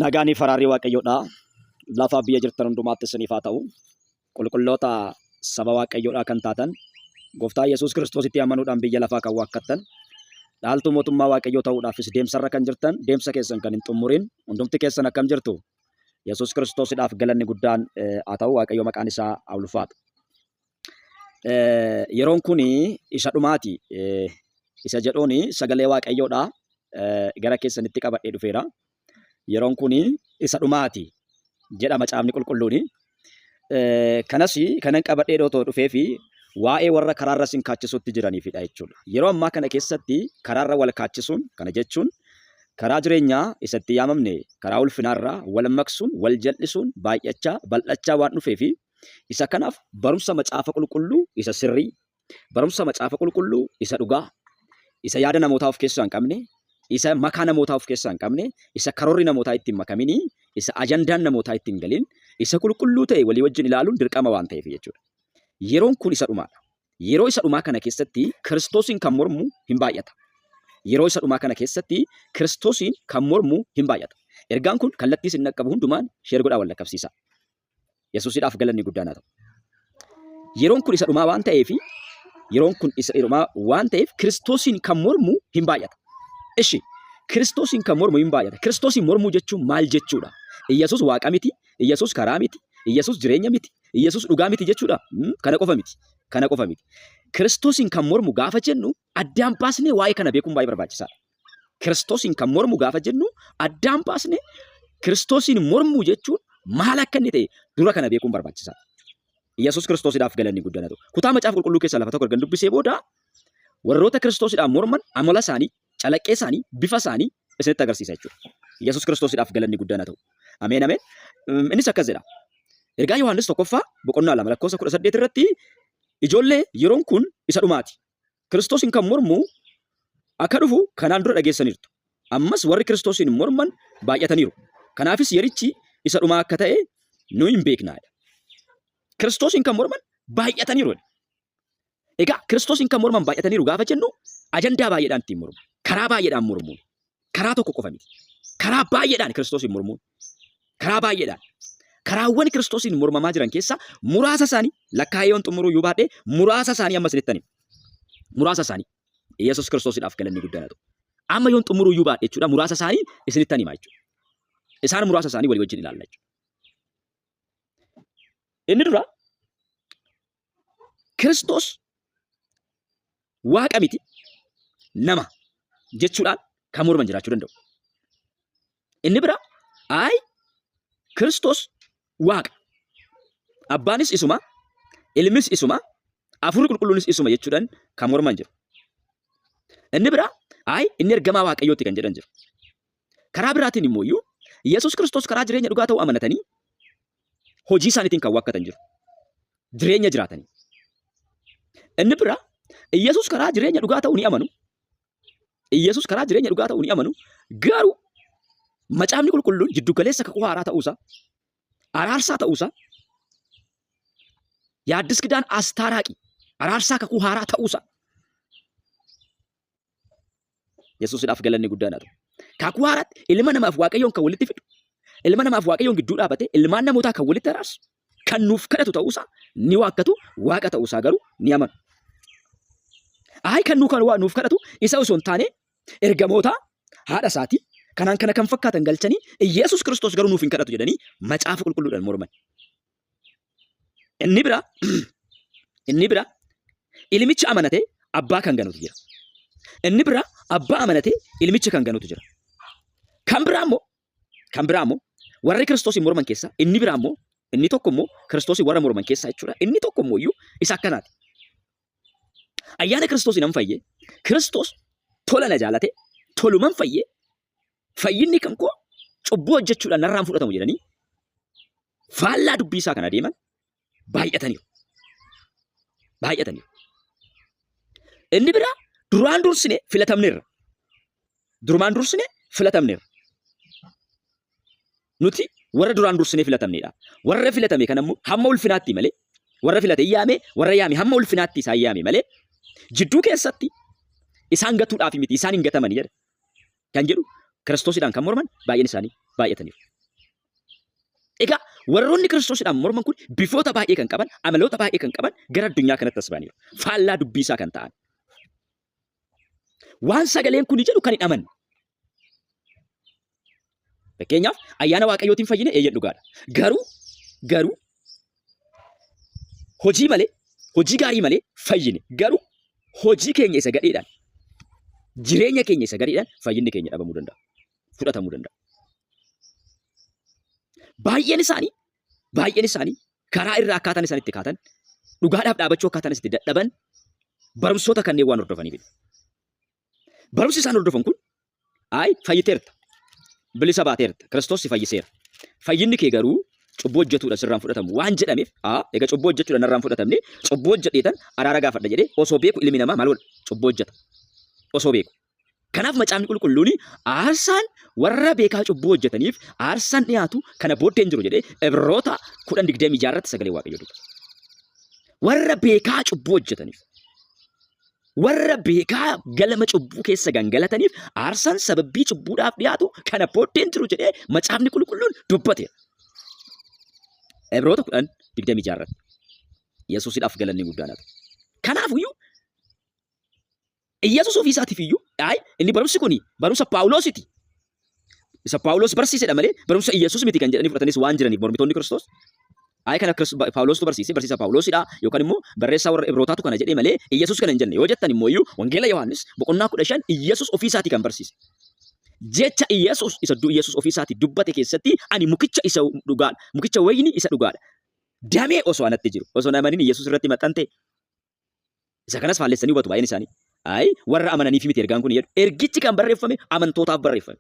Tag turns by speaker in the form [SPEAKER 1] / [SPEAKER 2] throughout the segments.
[SPEAKER 1] Nagaanii faraarri Waaqayyoodha. Lafa biyya jirtan hundumaatti isiniif haa ta'u. Qulqulloota saba Waaqayyoodhaa kan taatan, Gooftaa Yesuus Kiristoositti amanuudhaan biyya lafaa kan waakkattan, dhaaltuu mootummaa Waaqayyoo ta'uudhaafis deemsarra kan jirtan, deemsa keessan kan hin xumurin, hundumti keessan akkam jirtu? Yesuus Kiristoosidhaaf galanni guddaan haa ta'u, Waaqayyo maqaan isaa haa ulfaatu. Yeroon kun isa dhumaati. Isa jedhuun sagalee Waaqayyoodha gara keessanitti qabadhee dhufeera. Yeroon kun isa dhumaati jedha macaafni qulqulluun. Kanas kanan qabadhee otoo dhufee fi waa'ee warra karaarra isin kaachisuutti jiraniifidha jechuudha. Yeroo ammaa kana keessatti karaarra wal kaachisuun kana jechuun karaa jireenyaa isa itti yaamamne karaa ulfinaarraa wal maqsuun wal jal'isuun baay'achaa bal'achaa waan dhufeefi Isa kanaaf barumsa macaafa qulqulluu isa sirrii, barumsa macaafa qulqulluu isa dhugaa, isa yaada namootaa of keessaa hin qabne, isa makaa namootaa of keessaa hin qabne, isa karoorri namootaa itti hin makaminii, isa ajandaan namootaa itti hin galin, isa qulqulluu ta'e walii wajjin ilaaluun dirqama waan ta'eef jechuudha. Yeroon kun isa dhumaadha. Yeroo isa dhumaa kana keessatti Kiristoosiin kan mormu hin baay'ata. Yeroo isa dhumaa kana keessatti Kiristoosiin kan mormu hin baay'ata. Ergaan kun kallattii isin dhaqqabu hundumaan sheer godhaa wal dhaqqabsiisaa. Yesuusidhaaf galanni guddaan haa ta'u. Yeroon kun isa dhumaa waan ta'eef yeroon kun isa dhumaa waan ta'eef Kiristoosiin kan mormu hin baay'ata. Ishi Kiristoosiin kan mormu hin baay'ata. Kiristoosiin mormuu jechuun maal jechuudha? Iyyasuus waaqa miti, Iyyasuus karaa miti, Iyyasuus jireenya miti, Iyyasuus dhugaa miti jechuudha. Kana qofa miti. Kana qofa miti. Kiristoosiin kan mormu gaafa jennu addaan baasnee waa'ee kana beekuun baay'ee barbaachisaadha. Kiristoosiin kan mormu gaafa jennu addaan baasne Kiristoosiin mormuu jechuun maal akka inni ta'e dura kana beekuun barbaachisaadha. Yesuus Kiristoosiidhaaf galanni guddaan haa ta'u. Kutaa macaafa qulqulluu keessaa lafa tokko ergan dubbisee booda warroota Kiristoosiidhaan morman amala isaanii, calaqqee isaanii, bifa isaanii isinitti agarsiisa jechuudha. Yesuus Kiristoosiidhaaf galanni guddaan haa ta'u. Ameen ameen. Innis akkas jedha. Ergaa Yohaannis tokkoffaa boqonnaa 2 lakkoofsa 18 irratti ijoollee yeroon kun isa dhumaati. Kiristoosiin kan mormu akka dhufu kanaan dura dhageessaniirtu. Ammas warri Kiristoosiin morman baay'ataniiru. Kanaafis yerichi isa dhumaa akka ta'e nu hin beekna. Kiristoosiin kan morman baay'ataniiru. Egaa Kiristoosiin kan morman baay'ataniiru gaafa jennu ajandaa baay'eedhaan ittiin mormu. Karaa baay'eedhaan mormuun. Karaa tokko qofa miti. Karaa baay'eedhaan Kiristoosiin mormuun. Karaa baay'eedhaan. Karaawwan Kiristoosiin mormamaa jiran keessaa muraasa isaanii lakkaa'ee yoon xumuruu iyyuu baadhee muraasa isaanii amma isinitti hima. Muraasa isaanii. Yesuus Kiristoosiidhaaf galanni guddaan haa ta'u. Amma yoon xumuruu iyyuu baadhe jechuudha muraasa isaanii isinitti hima jechuudha. Isaan muraasa isaanii walii wajjin ilaalla jechuudha. Inni dura Kiristoos waaqa miti nama jechuudhaan kan morman jiraachuu danda'u. Inni biraa ayi Kiristoos waaqa. Abbaanis isuma, ilmis isuma, hafuurri qulqulluunis isuma jechuudhaan kan morman jiru. Inni biraa ayi inni ergamaa waaqayyooti kan jedhan jiru. Karaa biraatiin immoo iyyuu Yesuus Kiristoos karaa jireenya dhugaa ta'uu amanatanii hojii isaaniitiin kan waakkatan jiru. Jireenya jiraatanii. Inni biraa Yesuus karaa jireenya dhugaa ta'uu ni amanu. Yesuus karaa jireenya dhugaa ta'uu ni amanu. Garuu macaafni qulqulluun jiddu galeessa kakuu haaraa ta'uusaa, araarsaa ta'uusaa, yaaddis kidaan astaaraaqi araarsaa kakuu haaraa ta'uusaa Yesuusidhaaf galanni guddaan haa ta'u. Kakuu haaraatti ilma namaaf Waaqayyoon kan walitti fidu, ilma namaaf Waaqayyoon gidduu dhaabatee ilmaan namootaa kan walitti araarsu, kan nuuf kadhatu ta'uusaa ni waakkatu, Waaqa ta'uusaa garuu ni amanu. Ayi kan nuu kan waa nuuf kadhatu isa osoo hin taane ergamoota haadha isaatii kanaan kana kan fakkaatan galchanii Yesuus Kiristoos garuu nuuf hin kadhatu jedhanii macaafa qulqulluudhaan morman. Inni biraa inni biraa ilmicha amanatee abbaa kan ganutu jira. Inni biraa abbaa amanatee ilmicha kan ganutu jira. Kan biraa immoo kan biraa immoo warri Kiristoosiin morman keessaa inni biraa immoo inni tokko immoo Kiristoosiin warra morman keessaa jechuudha. Inni tokko immoo iyyuu isa akkanaati. Ayyaana Kiristoosiin nan fayye Kiristoos tola na jaalate toluman fayye fayyinni kan koo cubbuu hojjechuudhaan narraan fudhatamu jedhanii faallaa dubbii isaa kan adeeman baay'ataniiru. Baay'ataniiru. Inni biraa duraan dursine filatamneerra. Durumaan dursine filatamneerra. Nuti warra duraan dursinee filatamneedha. Warra filatame kana immoo hamma ulfinaatti malee warra filate yaame warra yaame hamma ulfinaatti isaan yaame malee jidduu keessatti isaan gatuudhaaf miti isaan hin gatamani jedha. Kan jedhu Kiristoosidhaan kan morman baay'een isaanii Baay'ataniiru. Egaa warroonni Kiristoosiidhaan morman kun bifoota baay'ee kan qaban, amaloota baay'ee kan qaban gara addunyaa kanatti as ba'aniiru. Faallaa dubbii isaa kan ta'an. Waan sagaleen kun jedhu kan hin amanne. Fakkeenyaaf ayyaana Waaqayyootiin fayyine eeyyan dhugaadha. Garuu hojii malee hojii gaarii malee fayyine garuu hojii keenya isa gadheedhaan jireenya keenya isa gadheedhaan fayyinni keenya dhabamuu danda'a. Fudhatamuu danda'a. Baay'een isaanii karaa irraa akkaataan isaan itti kaatan dhugaadhaaf dhaabachuu akkaataan itti dadhaban barumsoota kanneen waan hordofaniifidha. Barumsi isaan hordofan kun ay fayyiteerta, bilisa baateerta, Kiristoos si fayyiseera. Fayyinni kee garuu cubbuu hojjetuudha sirraan fudhatamu waan jedhameef egaa cubbuu hojjechuudha narraan fudhatamne cubbuu hojjedheetan araara gaafadha jedhee osoo beeku ilmi namaa maal godha? Cubbuu hojjeta. Osoo beeku. Kanaaf Macaafni Qulqulluun aarsaan warra beekaa cubbuu hojjetaniif aarsaan dhiyaatu kana booddee hin jiru jedhee Ibroota 10:26 irratti sagalee Waaqayyoo dubbata. Warra beekaa cubbuu hojjetaniif, warra beekaa galma cubbuu keessa gangalataniif aarsaan sababii cubbuudhaaf dhiyaatu kana booddee hin jiru jedhee Macaafni Qulqulluun dubbateera. Ibroota 10:26 irratti. Yesuusidhaaf galanni guddaan haa ta'u. Kanaafuyyuu Iyyasuus ofii isaatiif iyyuu ay inni barumsi kun barumsa Phaawulositi. Isa Phaawulos barsiisedha malee barumsa Iyyasuus miti kan jedhanii fudhatanis waan jiraniif mormitoonni Kiristoos. Ay kana Phaawulostu barsiise, barsiisa Phaawulosidha yookaan immoo barreessaa warra Ibrootaatu kana jedhee malee Iyyasuus kana hin jenne yoo jettan immoo iyyuu Wangeela Yohaannis boqonnaa 15 Iyyasuus ofii isaatii kan barsiise. Jecha Iyyasuus isa Iyyasuus ofii isaatii dubbate keessatti ani mukicha isa dhugaadha. Mukicha wayinii isa dhugaadha. Damee osoo anatti jiru osoo hin amanin Iyyasuus irratti maxxante. Isa kanas faallessanii hubatu baay'een isaanii. Ayi warra amananiif miti ergaan kun jedhu. Ergichi kan barreeffame amantootaaf barreeffame.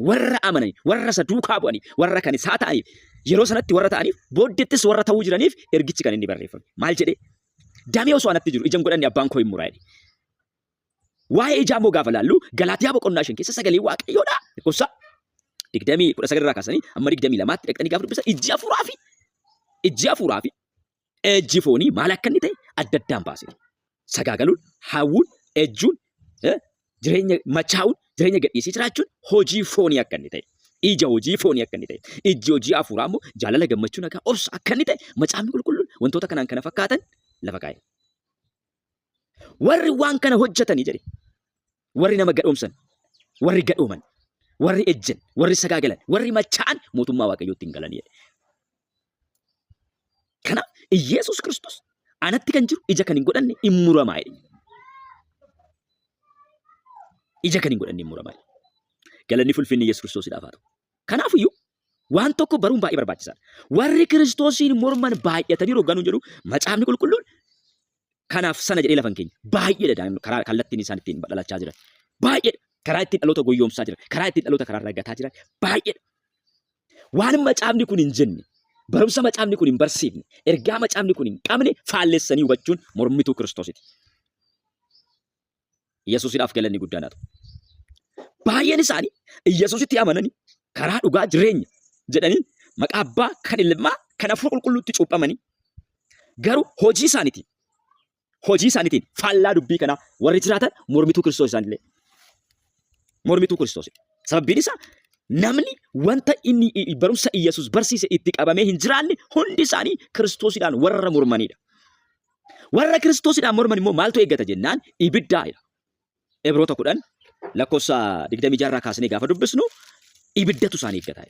[SPEAKER 1] Warra amananii, warra isa duukaa bu'anii, warra kan isaa ta'aniif, yeroo sanatti warra ta'aniif, booddeettis warra ta'uu jiraniif ergichi kan inni barreeffame. Maal jedhee? Damee osoo anatti jiru ija hin godhanne abbaan koo hin muraa jedhe. Waa'ee ijaa immoo gaafa laallu Galaatiyaa boqonnaa 5 keessa sagalee Waaqayyoodha. Lakkoofsa 19 irraa kaasanii amma 22tti dhaqxanii gaafa dubbisan ijji hafuuraa fi ejji foonii maal akka inni ta'e adda addaan baaseera. Sagaagaluun, hawwuun, ejjuun, jireenya machaa'uun, jireenya gadhiisii jiraachuun hojii foonii akka inni ta'e. Ija hojii foonii akka inni ta'e. Ijji hojii hafuuraa immoo jaalala, gammachuu, nagaa, obsa akka inni ta'e Macaafni Qulqulluun wantoota kanaan kana fakkaatan lafa kaa'e. Warri waan kana hojjetanii jedhe. Warri nama gadhoomsan, warri gadhooman, warri ejjan, warri sagaagalan, warri machaa'an mootummaa Waaqayyootti hin galan jedhe. Kanaaf Iyeesuus Kiristoos anatti kan jiru ija kan hin godhanne hin muramaa jedhe. Ija kan hin godhanne hin muramaa jedhe. Galanni fulfinni Yesuus Kiristoosidhaaf haa ta'u. Kanaafiyyuu waan tokko baruun baay'ee barbaachisaadha. Warri Kiristoosiin morman baay'atanii hogganuun jedhu Macaafni Qulqulluun kanaaf sana jedhee lafa hin keenye. Baay'eedha karaa kallattiin isaan ittiin dhalachaa jiran. Baay'eedha. Karaa ittiin dhaloota goyyoomsaa jiran. Karaa ittiin dhaloota karaa irraa gataa jiran baay'eedha. Waan macaafni kun hin jenne, barumsa macaafni kun hin barsiifne, ergaa macaafni kun hin qabne faallessanii hubachuun mormituu Kiristoositi. Yesuusidhaaf galanni guddaan haa ta'u. Baay'een isaanii Yesuusitti amananii karaa dhugaa jireenya jedhanii maqaa abbaa kan ilmaa kan hafuura qulqulluutti cuuphamanii garuu hojii isaaniitiin faallaa dubbii kanaa warri jiraatan mormituu Kiristoos isaanillee. Mormituu Kiristoos. Sababbiin isaa namni wanta inni barumsa Iyyasuus barsiise itti qabamee hin jiraanne hundi isaanii Kiristoosidhaan warra mormanidha. Warra Kiristoosidhaan morman immoo maaltu eeggata jennaan ibiddaa jedha. Ibroota 10 lakkoofsa 26 irraa kaasnee gaafa dubbisnu ibiddatu isaan eeggata.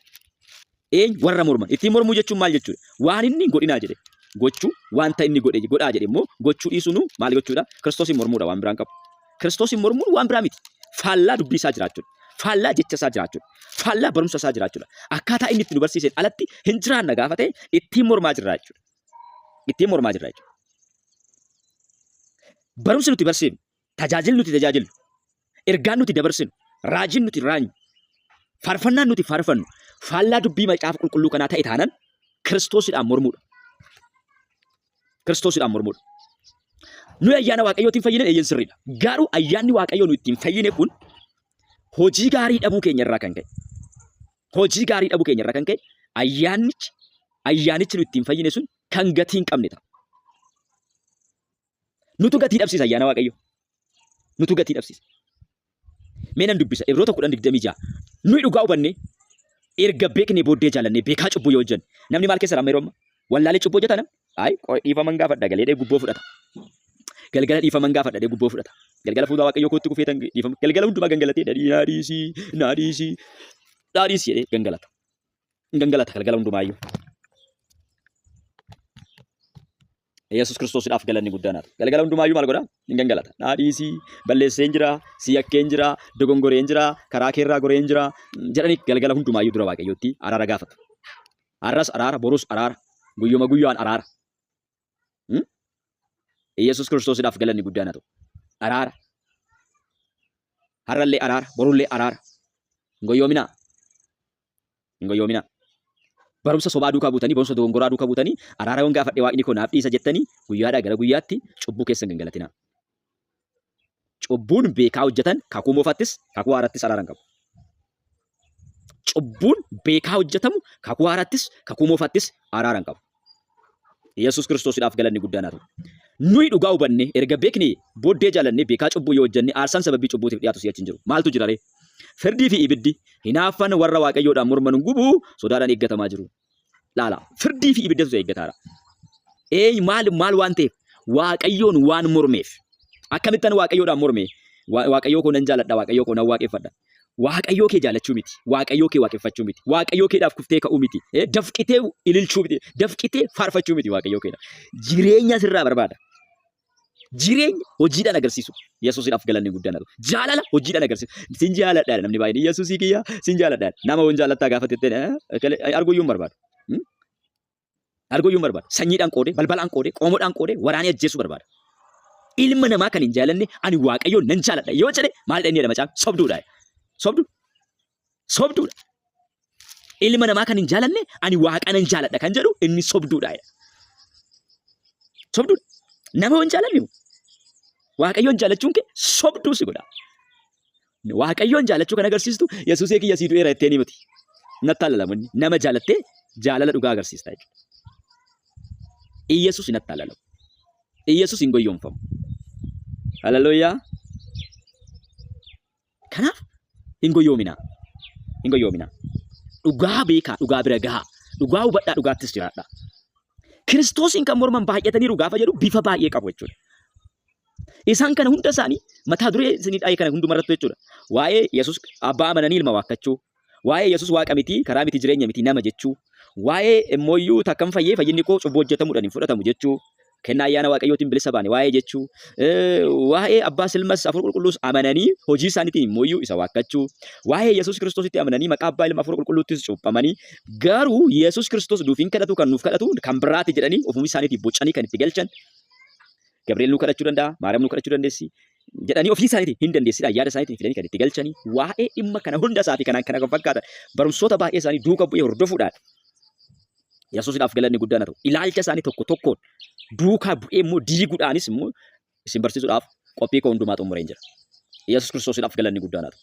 [SPEAKER 1] Eenyu? Warra morman. Ittiin mormuu jechuun maal jechuudha? Waan inni hin godhinaa jedhe gochuu, wanta inni godhe godhaa jedhe immoo gochuu dhiisuun maal gochuudha? Kiristoosiin mormuudha waan biraan qabu. Kiristoosiin mormuun waan biraa miti. Faallaa dubbii isaa jiraachuudha. Faallaa jecha isaa jiraachuudha. Faallaa barumsa isaa jiraachuudha. Akkaataa inni itti nu barsiiseen alatti hin jiraanna gaafa ta'e ittiin mormaa jirra jechuudha. Ittiin mormaa jirra jechuudha. Barumsi nuti barsiifnu, tajaajilli nuti tajaajillu, ergaan nuti dabarsinu, raajiin nuti raanyu, faarfannaan nuti faarfannu faallaa dubbii Macaafa Qulqulluu kanaa ta'e taanan Kiristoosidhaan mormuudha. Kiristoosidhaan mormuudha. Nuyi ayyaana Waaqayyootiin fayyine eeyyen sirriidha. Garuu ayyaanni Waaqayyoo nu ittiin fayyine kun hojii gaarii dhabuu keenya irraa kan ka'e. Hojii gaarii dhabuu keenya irraa kan ka'e ayyaanichi nu ittiin fayyine sun kan gatii hin qabne ta'a. Nutu gatii dhabsiisa ayyaana Waaqayyoo. Nutu gatii dhabsiisa. Mee nan dubbisa Ibroota 10:26. Nuyi dhugaa hubanne Erga beeknee booddee jaalannee beekaa cubbuu yoo hojjenne namni maal keessa ramma yeroo amma? Wallaalee cubbuu hojjeta namni? Ayi qoy dhiifaman gaafadha galee gubboo fudhata. Galgala dhiifaman gaafadha dhee gubboo fudhata. Galgala fuula Waaqayyoo kootti kufee tan dhiifama. Galgala hundumaa gangalatee dadhii naa dhiisii naa dhiisii naa dhiisii jedhee gangalata. Gangalata galgala hundumaayyuu. Yesuus Kiristoosiidhaaf galanni guddaan haa ta'u. Galgala hundumaayyuu maal godha? Hin gangalata. Naa dhiisii, balleesseen jira, si yakkeen jira, dogongoreen jira, karaa keerraa goreen jira jedhanii galgala hundumaayyuu dura Waaqayyootti araara gaafatu. Har'as araara, borus araara, guyyuma guyyaan araara. Yesuus Kiristoosiidhaaf galanni guddaan haa ta'u. Araara. Har'allee araara, borullee araara. Hin goyyoominaa. Hin goyyoominaa. Barumsa sobaa duukaa buutanii, barumsa dogongoraa duukaa buutanii, araara yoon gaafadhe waaqni koo naaf dhiisa jettanii guyyaadhaa gara guyyaatti cubbuu keessan gangalatinaa. Cubbuun beekaa hojjetan kakuu moofattis kakuu haarattis araara hin qabu. Cubbuun beekaa hojjetamu kakuu haarattis kakuu moofattis araara hin qabu. Yesuus Kiristoosiidhaaf galanni guddaan haa ta'u. Nuyi dhugaa hubanne erga beeknee booddee jaalannee beekaa cubbuu yoo hojjenne aarsaan sababii cubbuutiif dhiyaatu si'achi hin jiru. Maaltu jira ree? Firdii fi ibiddi hinaaffaan warra Waaqayyoodhaan morman gubu sodaadhaan eeggatamaa jiru. Laala, firdii fi ibiddatu isa eeggataara. Ee maal maal waan ta'eef? Waaqayyoon waan mormeef. Akkamittan Waaqayyoodhaan morme? Waaqayyoo koo nan jaaladha, Waaqayyoo koo nan waaqeffadha. Waaqayyoo kee jaalachuu miti. Waaqayyoo kee waaqeffachuu miti. Waaqayyoo keedhaaf kuftee ka'uu miti. Dafqitee ililchuu miti. Dafqitee faarfachuu miti Waaqayyoo keedhaaf. Jireenya sirraa barbaada. Jireenya hojiidhaan agarsiisu. Yesuusiidhaaf galanni guddaan haa ta'u. Jaalala hojiidhaan agarsiisu. Sin jaaladha namni baay'een Yesuusii kiyya sin jaaladha. Nama waan jaalattaa gaafa jettee arguu iyyuu hin barbaadu. Arguu iyyuu hin barbaadu. Sanyiidhaan qoodee, balbalaan qoodee, qomoodhaan qoodee waraanee ajjeesuu barbaada. Ilma namaa kan hin jaalanne ani Waaqayyoon nan jaaladha yoo jedhe maal inni jedha macaan sobduudha. Sobdu. Sobduudha. Ilma namaa kan hin jaalanne ani Waaqa nan jaaladha kan jedhu inni sobduudha. Sobduudha. Nama hin jaalanne Waaqayyoon jaalachuun kee sobduu si godha. Waaqayyoon jaalachuu kan agarsiistu Yesuusee kiyya sii du'eera jettee ni miti. Natti allalamu inni. Nama jaalattee jaalala dhugaa agarsiista jechuudha. Iyyasuus hin attaalalamu. Iyyasuus hin goyyomfamu. Haleluuyaa. Kanaaf hin goyyoominaa. Hin goyyoominaa. Dhugaa beekaa, dhugaa bira gahaa. Dhugaa hubadhaa, dhugaattis jiraadhaa. Kiristoosiin kan morman baay'ataniiru gaafa jedhu bifa baay'ee qabu jechuudha. Isaan kana hunda isaanii mataa duree isinii dhaa'e kana hundumarrattu jechuudha. Waa'ee Yesuus abbaa amananii ilma waakkachuu, waa'ee Yesuus waaqa miti, karaa miti, jireenya miti, nama jechuu, waa'ee immooyyuu takkan fayyee fayyinni koo cubbuu hojjetamuudhaan hin fudhatamu jechuu, kennaa ayyaana Waaqayyootiin bilisa baane waa'ee jechuu, waa'ee abbaas ilmas hafuura qulqulluus amananii hojii isaaniitiin immooyyuu isa waakkachuu, waa'ee Yesuus Kiristoositti amananii maqaa abbaa ilma hafuura qulqulluuttis cuuphamanii garuu Yesuus Kiristoos nuuf hin kadhatu kan nuuf kadhatu kan biraati jedhanii ofuma isaaniitii bocanii kan itti galchan Gabri'eel nuu kadhachuu danda'a, Maariyaam nuu kadhachuu dandeessi jedhanii ofii isaaniitiin hin dandeessidha yaada isaaniitiin fidanii kan itti galchanii waa'ee dhimma kana hunda isaa fi kanaan kana kan fakkaatan barumsoota baay'ee isaanii duuka bu'ee hordofuudhaan Yesuusidhaaf galanni guddaan haa ta'u. Ilaalcha isaanii tokko tokkoon duukaa bu'ee immoo diiguudhaanis immoo isin barsiisuudhaaf qophii koo hundumaa xumureen jira. Yesuus Kiristoosiidhaaf galanni guddaan haa ta'u.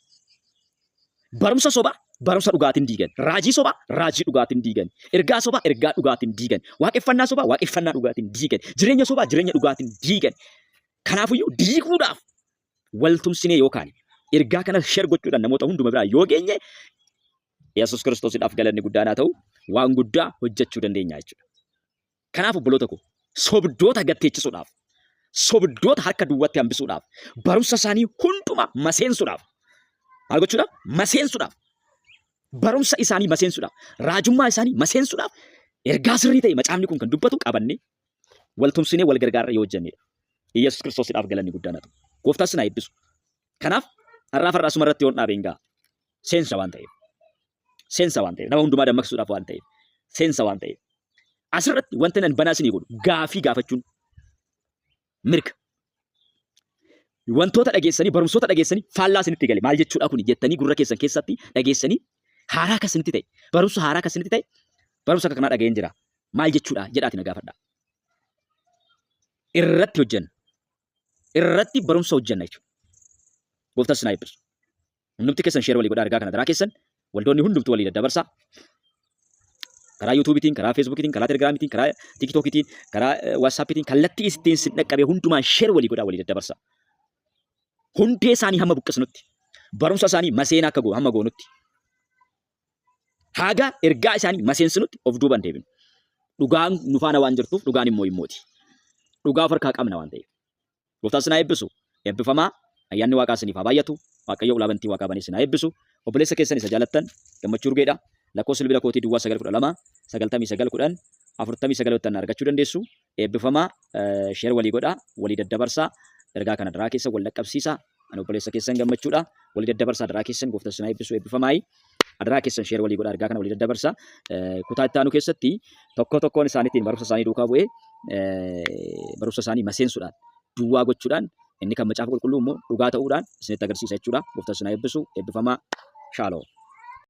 [SPEAKER 1] Barumsa sobaa barumsa dhugaatiin diigan. Raajii sobaa raajii dhugaatiin diigan. Ergaa sobaa ergaa dhugaatiin diigan. Waaqeffannaa sobaa waaqeffannaa dhugaatiin diigan. Jireenya sobaa jireenya dhugaatiin diigan. Kanaafiyyuu diiguudhaaf wal tumsinee yookaan ergaa kana share gochuudhaan namoota hunduma biraa yoo geenye Yesuus Kiristoosiidhaaf galanni guddaan haa ta'u waan guddaa hojjechuu dandeenya jechuudha. Kanaaf obboloota koo sobdoota gatteechisuudhaaf, sobdoota harka duwwaatti hambisuudhaaf, barumsa isaanii hundumaa maseensuudhaaf, maal gochuudhaaf? Maseensuudhaaf, barumsa isaanii maseensuudhaaf, raajummaa isaanii maseensuudhaaf ergaa sirrii ta'e macaafni kun kan dubbatu qabannee wal tumsinee wal gargaarra yoo hojjennedha. Iyyasuus Kiristoosiidhaaf galanni guddaan haa ta'u. Gooftaan sin haa eebbisu. Kanaaf har'aaf har'a asuma irratti yoon dhaabeen ga'a. Seensa waan ta'eef. Seensa waan ta'eef. Nama hundumaa dammaqsuudhaaf waan ta'eef. Seensa waan ta'eef. Asirratti wanti nan banaa isinii godhu gaafii gaafachuun mirga. Wantoota dhageessanii barumsoota dhageessanii faallaa isinitti gale maal jechuudha kuni jettanii gurra keessan keessatti dhageessanii haaraa akka isinitti ta'e barumsa haaraa akka isinitti ta'e barumsa akka kanaa dhaga'een jira maal jechuudha jedhaati na gaafadha. Irratti hojjenna. Irratti barumsa hojjenna jechuudha. Gooftaan isin haa eebbisu. Hundumti keessan share walii godhaa ergaa kana daraa keessan waldoonni hundumtu walii daddabarsaa. Karaa yuutuubiitiin, karaa feesbuukiitiin, karaa telegiraamiitiin, karaa tiktookiitiin, karaa waatsaappiitiin kallattii ittiin sin dhaqqabe hundumaan share walii godhaa walii daddabarsaa. Hundee isaanii hamma buqqisnutti, barumsa isaanii maseena akka hamma goonutti. Haga ergaa isaanii maseensinutti of duuba hin deebinu. Dhugaan nu faana waan jirtuuf dhugaan immoo himmooti. Dhugaa of harkaa qabna waan ta'eef. Gooftaan sinaa eebbisu. Eebbifamaa ayyaanni waaqaa isiniif haa baay'atu. Waaqayyo ulaa bantii waaqaa banee sinaa eebbisu. Obboleessa keessan isa jaalattan gammachuu urgeedha. Lakkoofsa bilbila kootii duwwaa 9 12 99 10 49 yottan argachuu dandeessu. Eebbifamaa share walii godhaa, walii daddabarsaa, ergaa kana daraa keessa wal dhaqqabsiisaa. Ani obboleessa keessan gammachuudha. Walii daddabarsaa daraa keessan gooftaan sinaa eebbisu eebbifamaayi. Adaraa keessan share walii godhaa ergaa kana walii daddabarsaa. Kutaa itti aanu keessatti tokko tokkoon isaaniitiin barumsa isaanii duukaa bu'ee barumsa isaanii maseensuudhaan duwwaa gochuudhaan inni kan macaafa qulqulluu immoo dhugaa ta'uudhaan isinitti agarsiisa jechuudha. Gooftaan sinaa eebbisu eebbifamaa. Shaaloo.